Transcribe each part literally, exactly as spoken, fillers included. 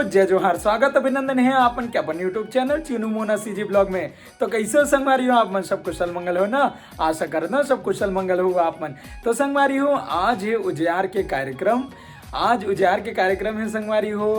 जय जोहार, स्वागत अभिनंदन हे आप मन के अपन YouTube चैनल चुनू मोना सीजी ब्लॉग में। तो कइसे हो संगवारी हो आप मन, सब कुशल मंगल हो ना? आशा करत हंव सब कुशल मंगल हो आप मन। तो संगवारी हो, आज हे उजियार के कार्यक्रम। आज उजियार के कार्यक्रम हे संगवारी हो,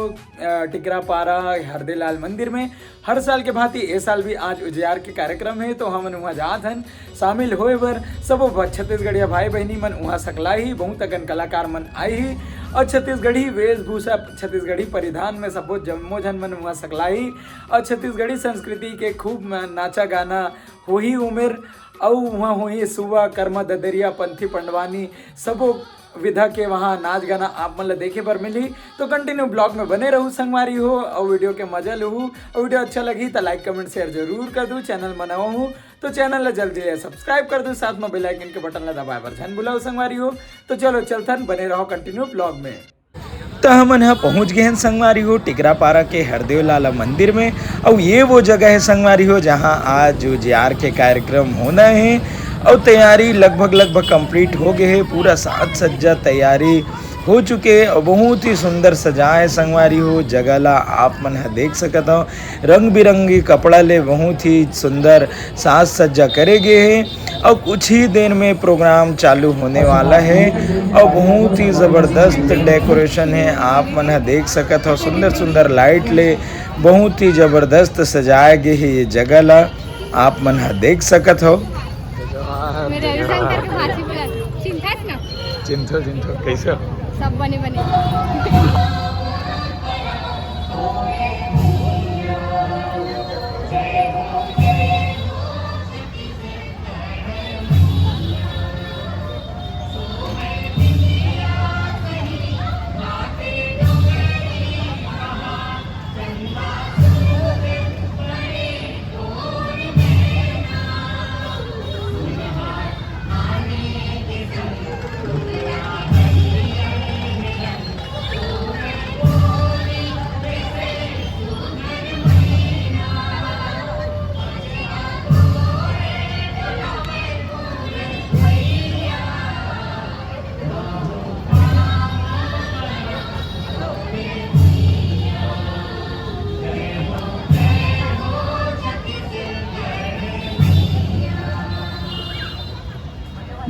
अ, टिकरापारा हरदेलाल मंदिर में। हर साल के भांति ए साल भी आज उजियार के कार्यक्रम हे, तो हमन उहां जात हन शामिल होए बर। सबो भ-, छत्तीसगढ़िया भाई बहिनी मन उहां सकलाही, बहुत अकन कलाकार मन आही अउ छत्तीसगढ़ी वेशभूषा, छत्तीसगढ़ी परिधान में सबो जम्मो झन मन उहां सकलाही अउ छत्तीसगढ़ी संस्कृति के खूब म-, नाचा गाना होही उमेर, अउ उहां होही सुआ, कर्मा, ददरिया, पंथी, पंडवानी, सबो विधा के वहां नाच गाना आप मन ल देखे बर मिलही। तो continue ब्लॉग में बने रहू संगवारी हो, अउ वीडियो के मजा लुहू। अउ वीडियो अच्छा लगही त like, comment, share जरूर कर दू। चैनल म नवा हू तो चैनल ला जल्दी ले subscribe कर दू, साथ में bell icon के बटन ला दबाए बर झन भुलाओ संगवारी हो। तो चलो चलथन, बने रहो continue vlog में। त हमन ह पहुंच गए हन संगवारी हो टिकरापारा के हरदेव लाला मंदिर में। अउ ये वो जगह है संगवारी हो, जहां आज उजियार के कार्यक्रम होना है। अउ तैयारी लगभग लगभग complete हो गए है, पूरा साज सज्जा तैयारी हो चुके है। अउ बहुत ही सुंदर सजाए है संगवारी हो, जगह ला आप मन ह देख सकत हो। रंग बिरंगी कपड़ा ले बहुत ही सुंदर साज सज्जा करे गे हे। अउ कुछ ही देर में प्रोग्राम चालू होने वाला है अउ बहुत ही जबरदस्त डेकोरेशन है। आप मन ह देख सकत हो, सुंदर सुंदर लाइट ले बहुत ही जबरदस्त सजाए गे हे ये जगह ला, आप मन ह देख सकत हो। मैं रविशंकर के भांची बोलत हूँ। चिंता है ना? चिंतो, चिंतो, कैसे हो? सब बने बने।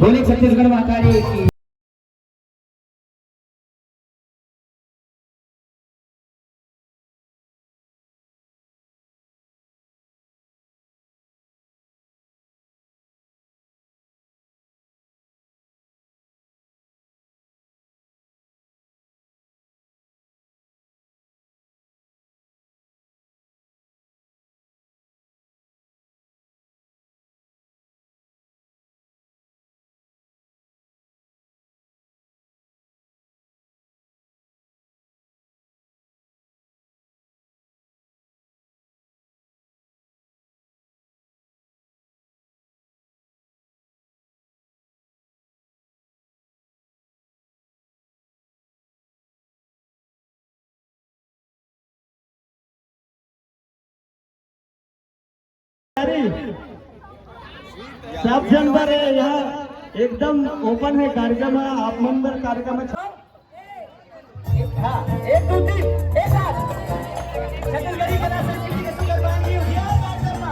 बोले छत्तीसगढ़ महाकाली की। सब जन बर हे, यहाँ एकदम ओपन है कार्यक्रम है, आप मन बर कार्यक्रम है। हाँ, एक, दो, तीन, एक साथ। छत्तीसगढ़ी कला संस्कृति के सुंदर बानी, उजियार कार्यक्रम।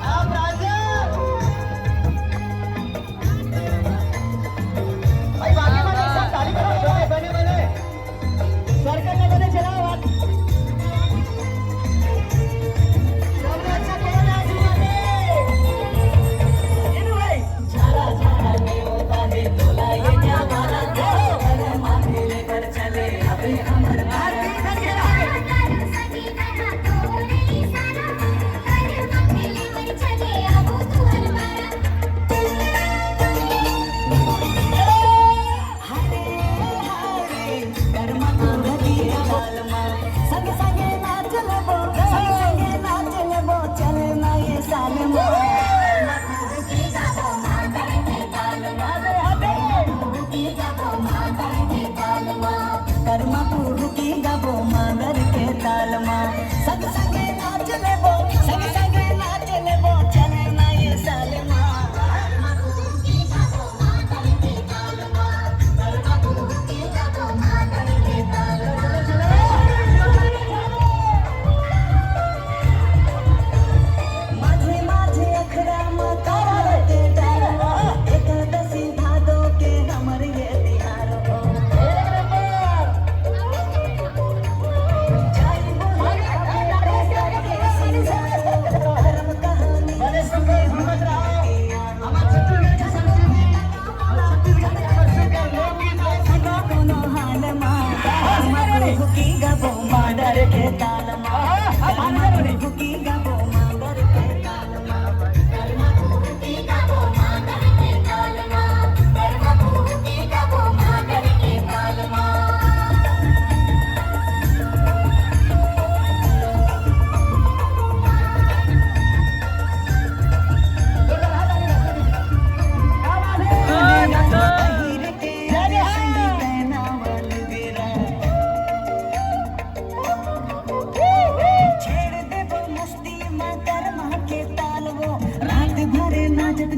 आप राजा। भाई, बाकी मन एक साथ ताली बजाओ, बने, बने, बने। सर्कल में बने चलाओ हाथ। सबसे अच्छा कौन है आज यहाँ पे?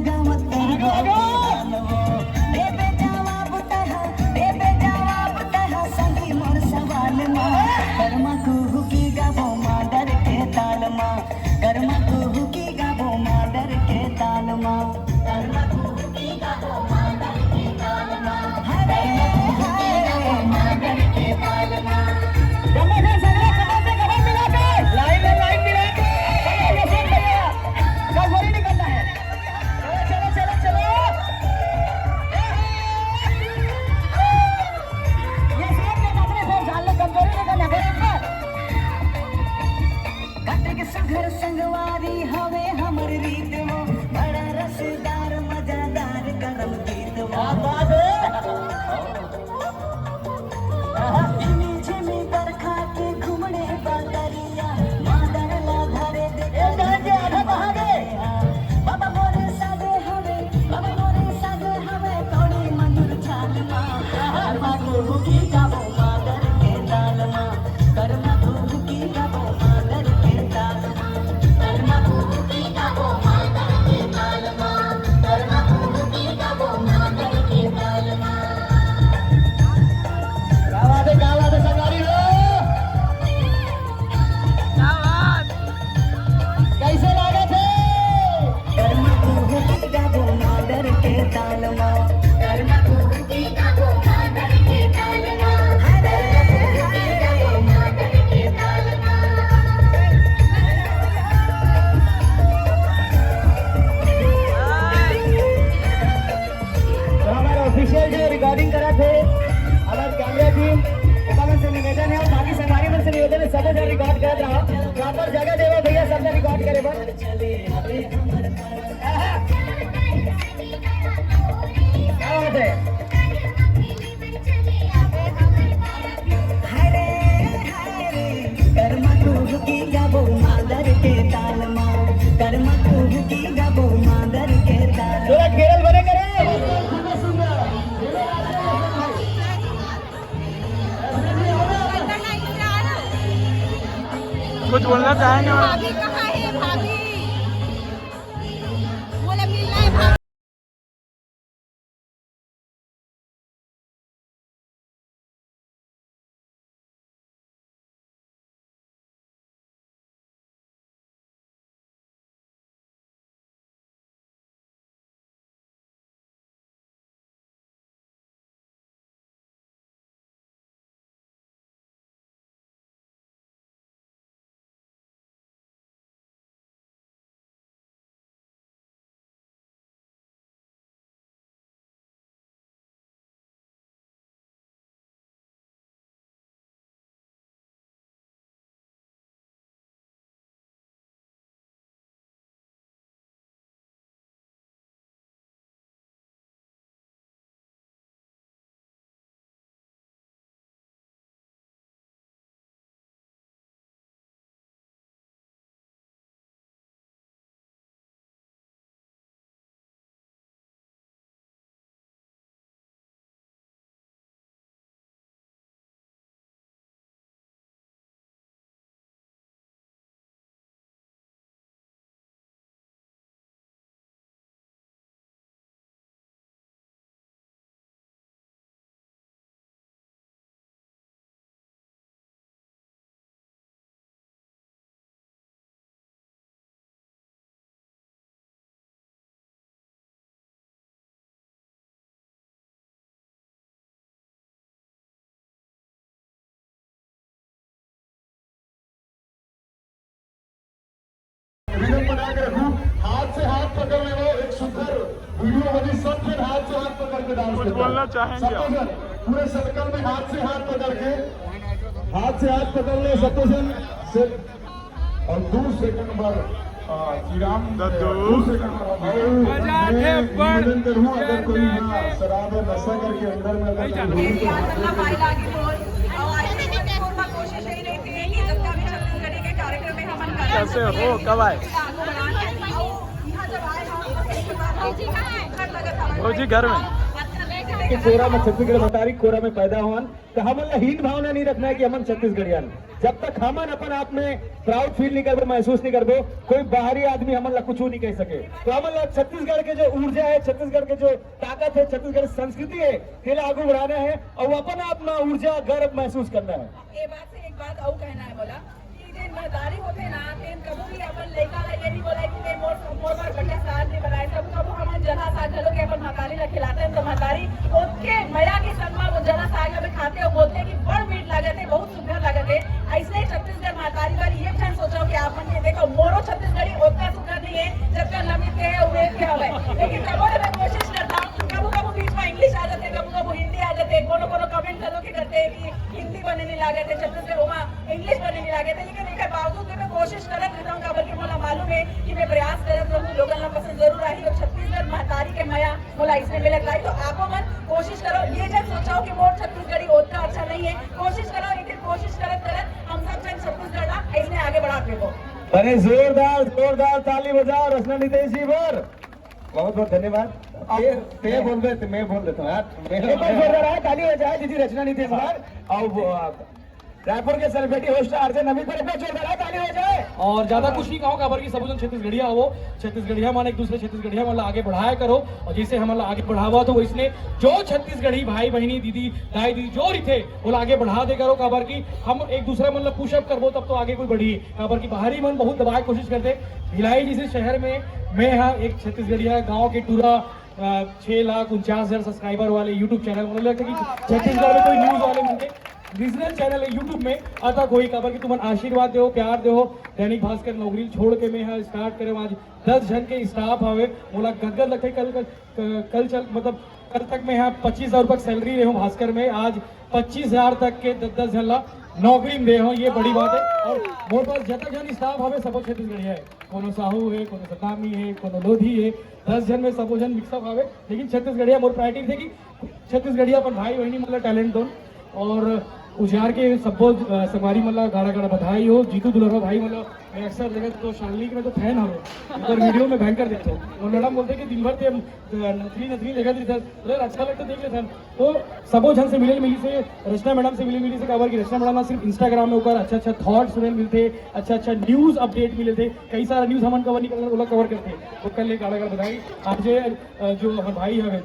गावत रहिबो गान वो। देबे जवाब तैहा, देबे जवाब तैहा, संगी मोर सवाल मा। करमा कुहू की गाबो मादर के ताल मा। करमा कुहू की गाबो मादर के ताल मा। करमा कुहू की गाबो मादर के ताल मा। हरे हाय। मादर के ताल मा। जल्दी से सगला कमर से कमर मिला के, लाइन में लाइन मिला के, ये सब भैया, गड़बड़ी निकलना है। चलो, चलो, चलो, चलो। ये सब के अपने से जान ले, कमजोरी नहीं करना, एक बार। कतेक सुघर संगवारी हवे हमर रीत वो, बड़ा रसदार मजादार करम गीत वो। क्या बात है? झिमी झिमी बरखा के घुमड़े बादरिया, मादर ला धरे दे ए, जान के आधा कहाँ गए? बाबा मोरे सागे हवे, बाबा मोरे सागे हवे, तोड़ी मधुर चाल मा। करमा कुहू की गाबो मादर के ताल मा। करमा कुहू की गाबो मादर के ताल मा। करमा कुहू की गाबो मादर के ताल मा। करमा कुहू की गाबो मादर के ताल मा। क्या बात है, क्या बात है, संगवारी हो? क्या बात? कैसे लागत हे? करमा कुहू की गाबो मादर के ताल मा। करमा कुहू की गाबो मादर के ताल मा। हरे हरे। तो हमारा ऑफिशियल जो रिकॉर्डिंग करा थे, हमारे कैमरा टीम, ओकर मन से निवेदन है और बाकी संगवारी मन से निवेदन है, सब जन रिकॉर्ड करत रहा। प्रॉपर जगह देवा भैया, सब जन रिकॉर्ड करे बर। क्या बात है? हरे हरे। करमा कुहू की गाबो मादर के ताल मा। करमा कुहू की गाबो मादर के ताल मा। थोड़ा घेरल बने करे। कुछ बोलना चाहेंगे? भाभी कहाँ है भाभी? बोले मिलना है भाभी। रिदम बना के रखू, हाथ से हाथ पकड़ ले लो, एक सुंदर वीडियो बनी, सब जन हाथ से हाथ पकड़ के डांस कुछ करता है। बोलना चाहेंगे आप? सबको जन, पूरे सर्कल में हाथ से हाथ पकड़ के, हाथ से हाथ पकड़ ले सबको जन, से, और दो सेकंड बाद, आ, श्री राम, दद्दू। दो सेकंड बाद, मजा मैं थे बड़ निवेदन करूँ, अगर कोई यहाँ शराब या नशा करके अंदर में अगर कोई हो तो हाथ से कैसे हो? कब आए? भौजी घर में। के कोरा में, छत्तीसगढ़ महतारी के कोरा में पैदा होन, तो हमन ला हीन भावना नहीं रखना है कि हमन छत्तीसगढ़िया हन। जब तक हमन अपन आप में proud feel नहीं करबो, महसूस नहीं करबो, कोई बाहरी आदमी हमन ला कुछ नहीं कह सके। तो हमन ला छत्तीसगढ़ के जो ऊर्जा है, छत्तीसगढ़ के जो ताकत है, छत्तीसगढ़ की संस्कृति है, तेला आगू बढ़ाना है और अपन आप में ऊर्जा, गर्व महसूस करना है। ये बात से एक बात और कहना है बोला कि जेन महतारी होथे ना, तेन कभू भी अपन लइका ला ये नहीं बोला कि ते मोर, मोर बर बढ़िया साग नहीं बनाए। कभू कभू हमन जला साग घलो के अपन महतारी ला खिलाते हैं, तो महतारी ओतके मया के संग मा वो जला साग ला भी खाथे और बोलथे कि बड़ मीठ लागत है, बहुत सुंदर लागत है। ऐसने छत्तीसगढ़ महतारी बर ये झन सोचो कि आप मन के देखो, मोरो छत्तीसगढ़ी ओतना सुंदर नहीं है, जब तक नमित के है, उमेद के हवे। लेकिन कभू ना मैं कोशिश करता हूँ, कभू कभू बीच में इंग्लिश आ जाते, कभू कभू हिंदी आ जाते, कोनो कोनो कमेंट घलो के करते हैं कि हिंदी बने नहीं लागत है, छत्तीसगढ़ ओमा इंग्लिश बने नहीं लागत है, लेकिन एकर बावजूद भी मैं कोशिश करत रहता हूँ, काबर कि मोला मालूम है कि मैं प्रयास करत रहूँ, लोगन ला पसंद जरूर आही और छत्तीसगढ़ महतारी के मया मोला इसमें मिलत लाई। तो आपो मन कोशिश करो, ये जन सोचाओ कि मोर छत्तीसगढ़ी ओतना अच्छा नहीं है, कोशिश करो, लेकिन कोशिश करत करत हम सब जन छत्तीसगढ़ ला इसमें आगे बढ़ा देबो। अरे जोरदार, जोरदार ताली बजाओ रचना नितेश जी बर। बहुत बहुत धन्यवाद। अब ते, ते बोलबे, ते मैं बोल देता हूँ यार। एक बार जोरदार है, ताली हो जाए दीदी रचना नितेश बर। अब, अब रायपुर के सेलिब्रिटी होस्ट आरजे नमित पर एक बार जोरदार है, ताली हो जाए। और ज्यादा कुछ नहीं कहूँ, काबर कि सबो जन छत्तीसगढ़िया हो, छत्तीसगढ़िया मन एक दूसरे छत्तीसगढ़िया मन ला आगे बढ़ाया करो, और जैसे हमन ला आगे बढ़ावा तो वैसने जो छत्तीसगढ़ी भाई बहिनी, दीदी, दाई दीदी जो रहिथे, ओला आगे बढ़ा दे करो, काबर कि हम एक दूसरे मन ला पुश अप करबो तब तो आगे कोई बढ़ी, काबर कि बाहरी मन बहुत दबाए कोशिश करते। भिलाई जैसे शहर में मैं हा एक छत्तीसगढ़िया गांव के टूरा, अ, छह लाख उनचास हजार सब्सक्राइबर वाले YouTube चैनल, मुझे लगता है कि छत्तीसगढ़ में कोई न्यूज वाले मिलते, रीजनल चैनल है YouTube में, अतक होई, काबर कि तुमन आशीर्वाद देहो, प्यार देहो। दैनिक भास्कर नौकरी छोड़ के मैं हा स्टार्ट करे, आज दस जन के स्टाफ हवे, मोला गदगद लगथे। कल, कल, कल चल, मतलब कल तक मैं यहाँ पच्चीस हजार रुपये सैलरी रहे हूँ भास्कर में, आज पच्चीस हजार तक के दस दस जन ला नौकरी में दे हूँ, ये बड़ी बात है। और मोर पास जतक जन स्टाफ हवे, सबो छत्तीसगढ़िया है, कोनो साहू है, कोनो सतनामी है, कोनो लोधी है, दस जन में सबो जन मिक्सअप हवे, लेकिन छत्तीसगढ़िया मोर प्रायोरिटी थे कि छत्तीसगढ़िया अपन भाई बहिनी मतलब टैलेंट दोन। और उजियार के सब्बो, अ, संगवारी मन ला गाड़ा गाड़ा बधाई हो। जीतू दुलरवा भाई मन ला मैं अक्सर देखत तो शालिनी के मैं तो फैन हूँ, ओकर वीडियो में भयंकर देखत हूँ। और मैडम बोलते कि दिन भर ते, अ, नथनी नथनी देखत रहिथस, अरे अच्छा लगता देख लेथन। तो सबो झन से मिले मिली से, रचना मैडम से मिले मिली से, काबर कि रचना मैडम ना सिर्फ Instagram में ओकर अच्छा अच्छा थॉट सुने मिलते, अच्छा अच्छा न्यूज अपडेट मिलते, कई सारा न्यूज हमन कवर नहीं करते, ओला कवर करते। ओकर ले गाड़ा गाड़ा बधाई। आज, अ, जो हमारे भाई हवे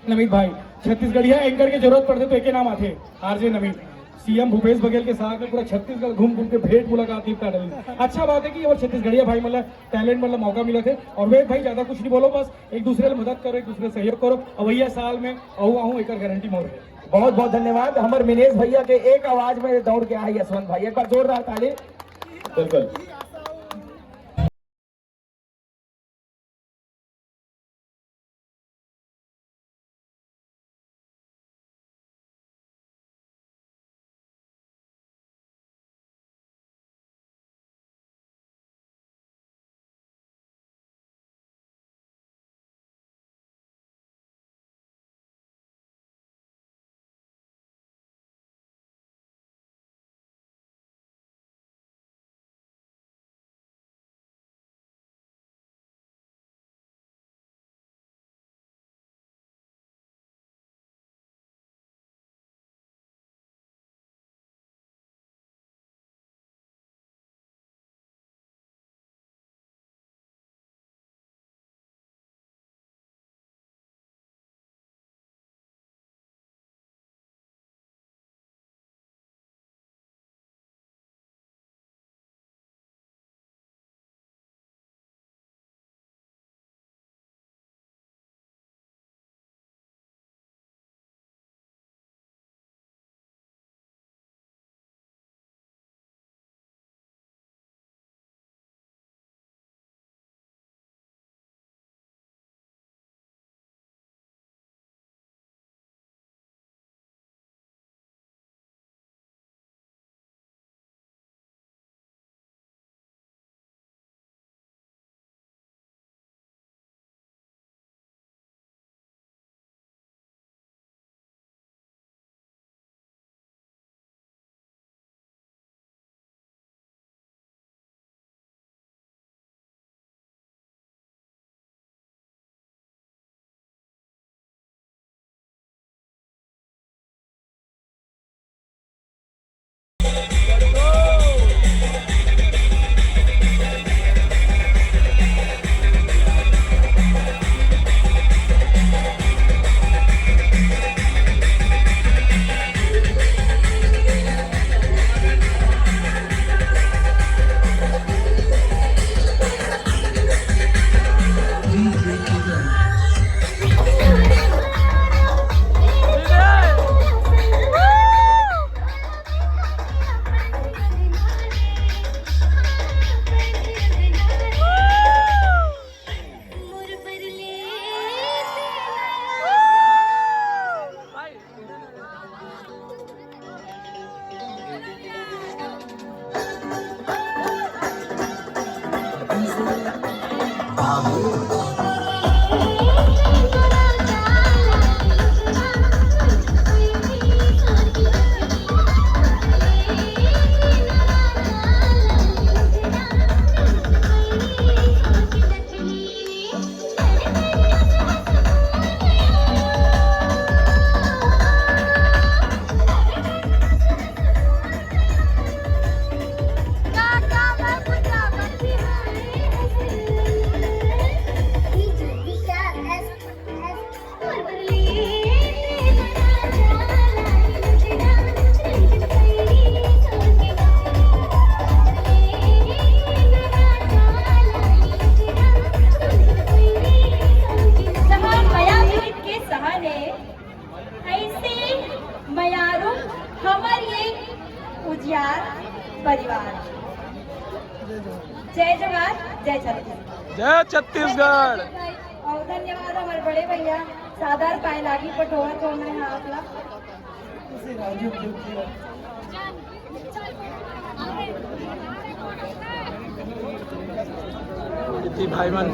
नमित भाई, छत्तीसगढ़िया एंकर के जरूरत पड़थे तो एके नाम आथे, आरजे नमित। सीएम भूपेश बघेल के साथ में पूरा छत्तीसगढ़ घूम घूम के भेंट मुलाकात निपटा डरिस। अच्छा बात है कि और छत्तीसगढ़िया भाई मतलब टैलेंट मतलब मौका मिला थे। और वेद भाई ज्यादा कुछ नहीं बोलो, बस एक दूसरे ले मदद करो, एक दूसरे ले सहयोग करो। अवइया साल में अहू आहू एकर गारंटी मोर है। बहुत बहुत धन्यवाद। हमर मिनेश भैया के एक आवाज में दौड़ के आए यशवंत भाई, एक बार जोरदार ताली। बिल्कुल। परिवार। जय जोहार, जय छत्तीसगढ़। जय छत्तीसगढ़। और धन्यवाद हमारे बड़े भैया सरदार पाए लागी पटोहा को मैं यहाँ आपला। जी भाई मन,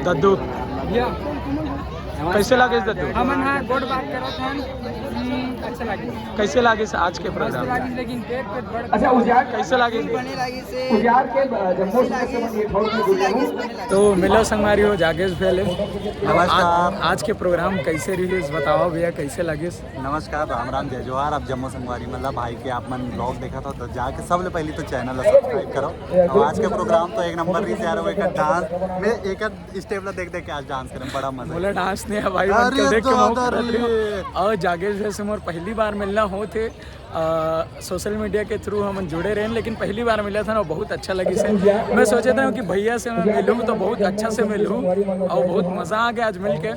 दद्दू, कैसे लागे दद्दू? हमन हा गोठ बात करत हन। हम्म, अच्छा लागे। कैसे लागे आज के प्रोग्राम? लागे, लेकिन पेट, पेट बड़ अच्छा, उजियार कैसे लागे? बने लागे से उजियार के, अ, जम्मू से मन ये ठोर में जुड़े हूँ। तो मिलो संगवारी हो, जागेश भैया ले। नमस्कार। आज, आज के प्रोग्राम कैसे रहिस, बताओ भैया, कैसे लगिस? नमस्कार, राम राम, जय जोहार। आप जम्मो संगवारी मन ला, भाई के आप मन ब्लॉग देखत हो तो जाके सबले पहली तो चैनल ला सब्सक्राइब करो। और आज के प्रोग्राम तो एक नंबर रहिस यार, वो एक डांस में एक स्टेप ला देख देख के आज डांस करे में बड़ा मजा मोला आया। डांस नहीं है भाई, मन अरे के देख के मौका दादा रे। और जागेश भैया से मोर पहली बार मिलना होत हे। सोशल मीडिया के थ्रू हमन जुड़े रहेन, लेकिन पहली बार मिलत हन, बहुत अच्छा लगिस हे। मैं सोचत हूँ कि भैया से मैं मिलूँ तो बहुत अच्छा से मिलूँ और बहुत मजा आ गया आज मिल के।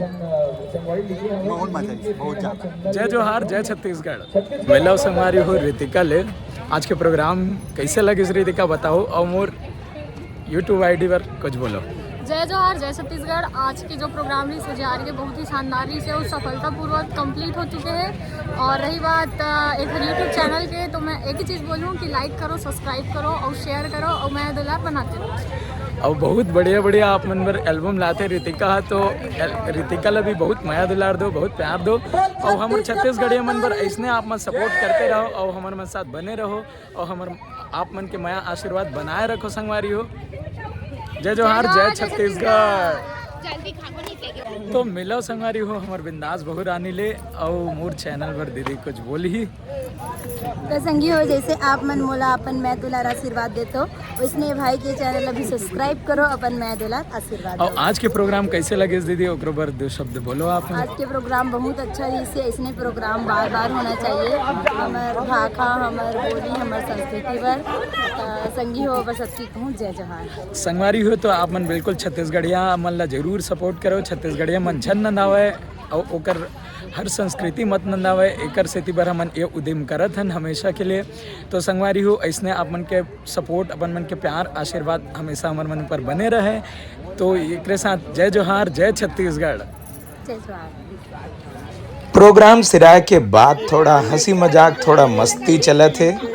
बहुत मजा आइस, बहुत ज्यादा। जय जोहार, जय छत्तीसगढ़। मिलो संगवारी हो रितिका ले, आज के प्रोग्राम कैसे लगिस रितिका, बताओ, और मोर YouTube आईडी पर कुछ बोलो। जय जोहार, जय छत्तीसगढ़। आज के जो प्रोग्राम रहिस उजियार के, बहुत ही शानदार रहिस हे और सफलतापूर्वक कंप्लीट हो चुके हैं। और रही बात, अ, एक YouTube चैनल के, तो मैं एक ही चीज़ बोलूँ कि लाइक करो, सब्सक्राइब करो और शेयर करो और मया दुलार बनाते रहो। और बहुत बढ़िया बढ़िया आप मन बर एल्बम लाथे रितिका, तो एल-, रितिका ला भी बहुत मया दुलार दो, बहुत प्यार दो। और हमर छत्तीसगढ़िया मन बर ऐसने आप मन सपोर्ट करते रहो और हमर मन साथ बने रहो। और हमर आप मन के मया आशीर्वाद बनाए रखो संगवारी हो। जय जोहार, जय छत्तीसगढ़। तो मिलो संगवारी हो हमर बिंदास बहू रानी ले, और मोर चैनल पर दीदी कुछ बोलही। तो संगी हो, जैसे आप मन मोला अपन मया दुलार आशीर्वाद देतो, वैसने भाई के चैनल अभी सब्सक्राइब करो, अपन मया दुलार आशीर्वाद और दो। आज के प्रोग्राम कैसे लगिस दीदी, ओकरो बर दो शब्द बोलो आप मन। आज के प्रोग्राम बहुत अच्छा रहिस हे, ऐसने प्रोग्राम बार बार होना चाहिए। हमर भाखा, हमर बोली, हमर संस्कृति बर, अ, संगी हो बर सबकी कहूँ जय जोहार। संगवारी हो तो आप मन बिल्कुल छत्तीसगढ़िया मन ला जरूर सपोर्ट करो, छत्तीसगढ़िया मन झन नंदावय और ओकर हर संस्कृति मत नंदावय, एकर सेती बर हमन ये उद्यम करत हन हमेशा के लिए। तो संगवारी हो, ऐसने आप मन के सपोर्ट, अपन मन के प्यार, आशीर्वाद हमेशा हमर मन पर बने रहे। तो एकरे साथ जय जोहार, जय छत्तीसगढ़। जय जोहार। प्रोग्राम सिराए के बाद थोड़ा हंसी मजाक, थोड़ा मस्ती चलत हे।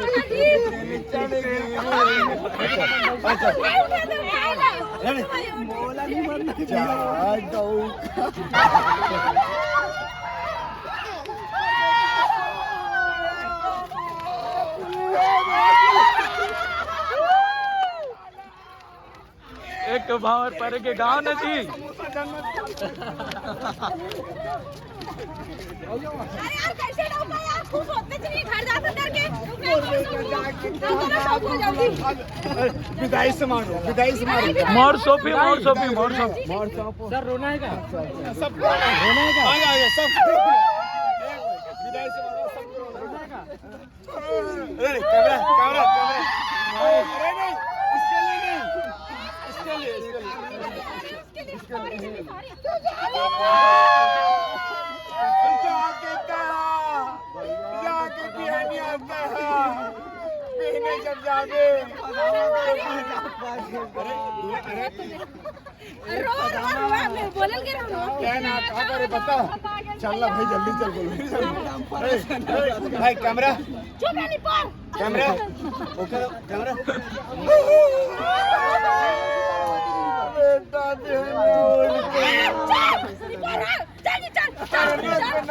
एक तो भावर पर के गांव न जी। अरे यार, कैसे डौका यार, खुश होते चलिए घर जाते करके। मैं खुश हूँ। मैं तो शौक हो जाऊंगी। विदाई समारोह, विदाई समारोह। मोर सोपी, मोर सोपी, मोर सोपी। सर, रोना है क्या? सब रोना है क्या? आ जा, आ जा, सब। विदाई समारोह, सब। अरे, कैमरा, कैमरा, कैमरा। अरे नहीं, इसके लिए नहीं, इसके लिए, इसके लिए। जाके कहा, जाके बिहानी आता है, पहने जब जावे। अरे, अरे, रो, रो, रो, बोलल के रहो। क्या ना, कहाँ पर है, बता। चल ना भाई, जल्दी चल, बोलो। ए, ए, भाई, कैमरा। चुप, नहीं पर। कैमरा। ओके, कैमरा। बेटा, बेटा। चल, चल, चल, चल।